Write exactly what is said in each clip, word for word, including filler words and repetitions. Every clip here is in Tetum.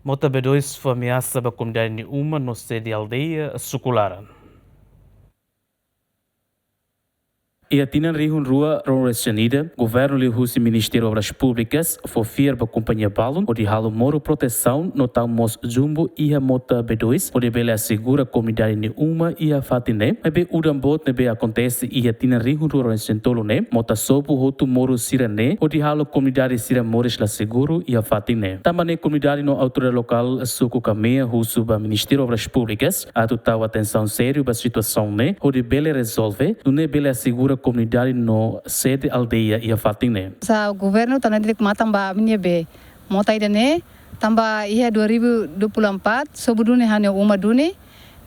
Mota B dois fó ameasa ba komunidade nia uma no sede aldeia suku laran. Iha tinan rihun rua ruanulu resin ida, governu liuhusi Ministériu Obras Públikas fó fiar ba kompañia balun hodi halo moru protesaun no tau mós jumbu iha mota B dois hodi bele asegura komunidade nia uma iha fatin ne'e. Maibé udan boot ne'ebé akontese iha tinan rihun rua ruanulu resin tolu ne'e mota sobu hotu moru sira-ne'e hodi halo komunidade sira moris la seguru iha fatin ne'e. Tanba ne'e komunidade no autoridade lokál suku Kamea husu ba Ministériu Obras Públikas atu tau atensaun sériu ba situasaun ne'e hodi bele rezolve, nune'e bele asegura komunidade no sede aldeia iha fatin ne'e. Sa governu tau netik matan ba ami-nia be mota ida-ne'e, tanba iha dua ribu dua puluh empat sobu duni ha'u-nia uma duni,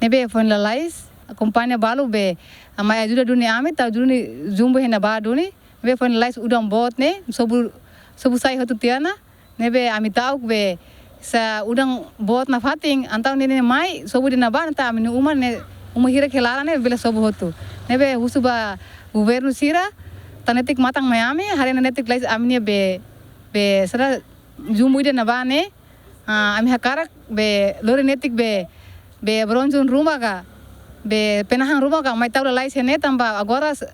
ne'ebé foin lalais kompañia balu be mai ajuda duni ami, tau duni jumbu iha ne'ebá duni, ne'ebé foin lalais udan boot ne'e, sobu, sobu sai hotu tiha ona, ne'ebé ami ta'uk be se udan boot nafatin, entaun ne'e mai sobu iha ne'ebá, entaun ami-nia uma ne'e, uma hirak iha laran ne'e bele sobu hotu. Ne'ebé husu ba governu sira tau netik matan mai ami, haree netik lalais ami-nia be, be sira jumbu iha ne'ebá ne'e, ah, ami hakarak be lori netik be, be bronjun ruma ka, be penahan ruma ka, mai tau lalais iha ne'e tanba agora s-,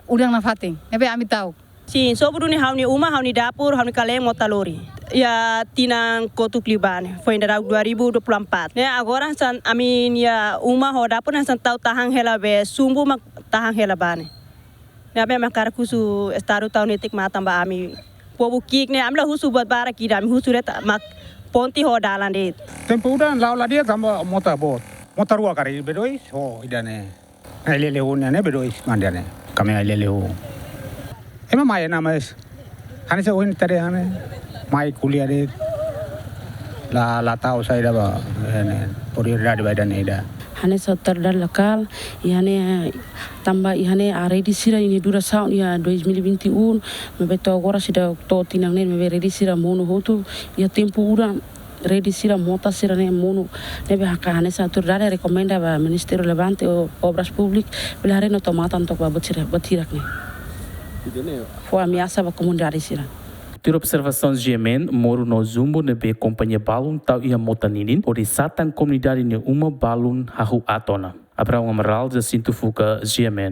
udan nafatin. Ne'ebé ami ta'uk. Sin, sobu duni ha'u-nia uma, ha'u-nia dapur, ha'u-nia kalen mota lori. Iha tinan kotuk liubá ne'e, foin daudauk dua ribu dua puluh empat. Ne'e agora hanesan ami-nia uma ho dapur hanesan tau tahan hela be sumbu mak tahan hela ba ne'e. Ne'ebé ami hakarak husu Estadu tau netik matan ba ami. Povu ki'ik ne'e, ami la husu buat barak ida, ami husu de'it mak ponte ho dalan de'it. Tempu udan la'o la di'ak tanba mota boot. Mota rua karik B dois, ho ida-ne'e. Ai lele ho ne'e B dois manda ne'e. Kami ai lele ho. Ema mai na mais. Hanesan ohin tadi hanesan mai ko'alia de'it. La, la tau saida ba, eh, ne'e, prioridade ba ida-ne'e ida. Hanesan autoridade lokál, iha ne'e tanba iha ne'e rede sira iha durasaun iha dois mil e vinte e um, maibé to'o agora seidauk to'o tinan neen, maibé rede sira monu hotu, iha tempu udan rede sira mota sira-ne'e monu, ne'ebé hakarak hanesan autoridade rekomenda ba Ministériu relevante ou Obras Públikas, bele haree no tau matan took ba buat sira, buat hirak ne'e. Fó ameasa ba komunidade sira. Tuir observasaun G M N, moru no jumbu ne'ebé kompañia balun tau iha mota ninin, hodi satan komunidade nia uma balun hahú aat ona. Abraão Amaral, Jacinto Fuca, G M N.